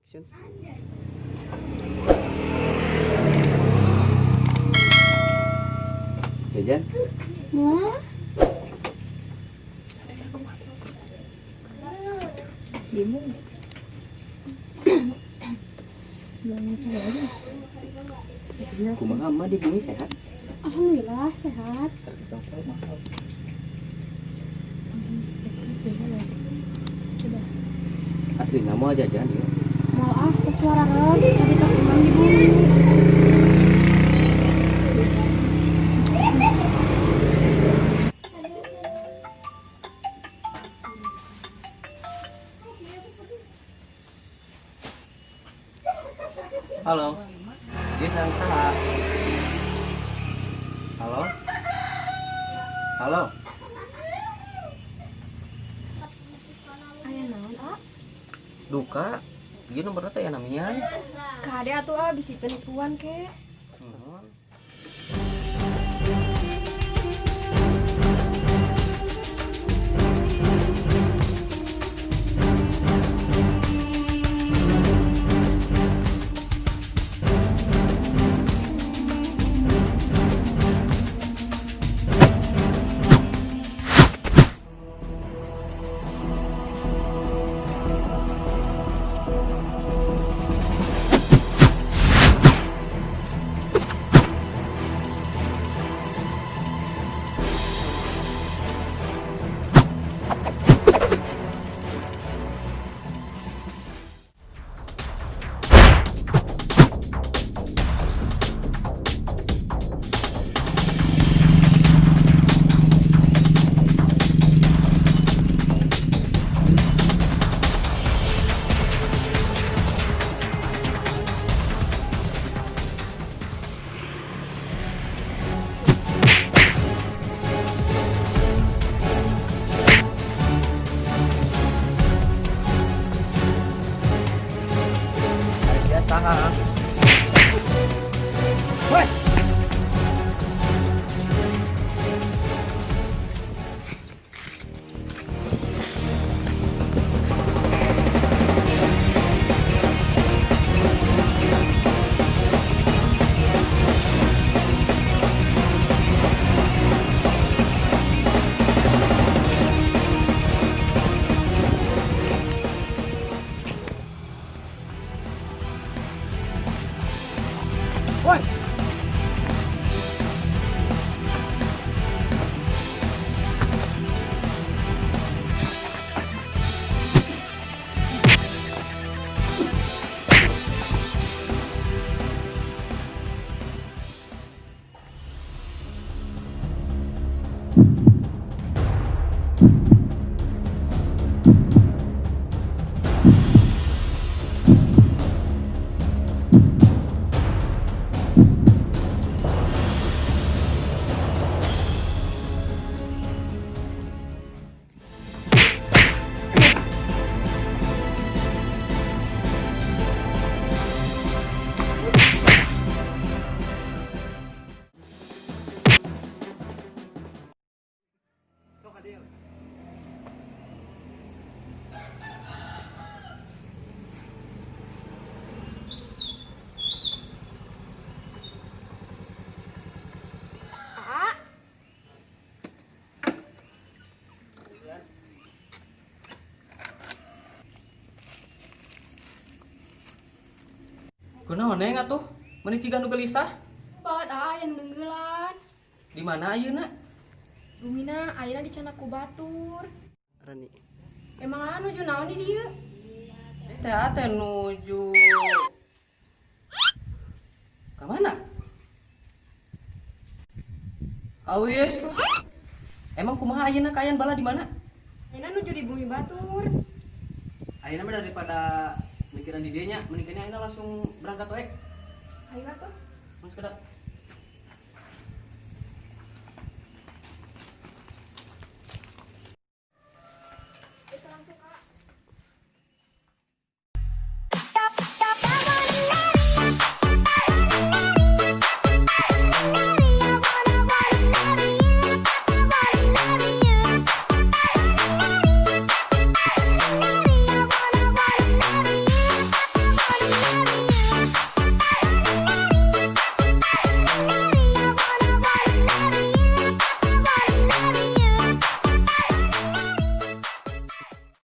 Jajan. Mau? Kumaha mah di bumi sehat? Alhamdulillah sehat. Asli nama jajan ya. Mau ah ke suara tadi tas emang di bumi. Halo. Dia sareng saha? Halo? Halo? Aya naon ah? Duka. Ieu nomorna teh namian. Kade atuh ah bisi penipuan ke. Nuhun. Dia saha? Woi. Woi. Ah, Kunaon neng atuh? Meuni ciga nu gelisah? Balad ah aya nu neunggeulan. Di mana ayeuna? Bumina ayeuna dicandak ku batur. Reni. Emang anu nuju naon di dieu? Teh teh nuju ka mana? Awis lah. Emang kumaha ayeuna kaayaan bala di mana? Ayeuna nuju di bumi batur. Ayeuna mah daripada mikiran di dieu nya, mendingan ayeuna langsung berangkat we. Ayo atuh. Mun sekedap.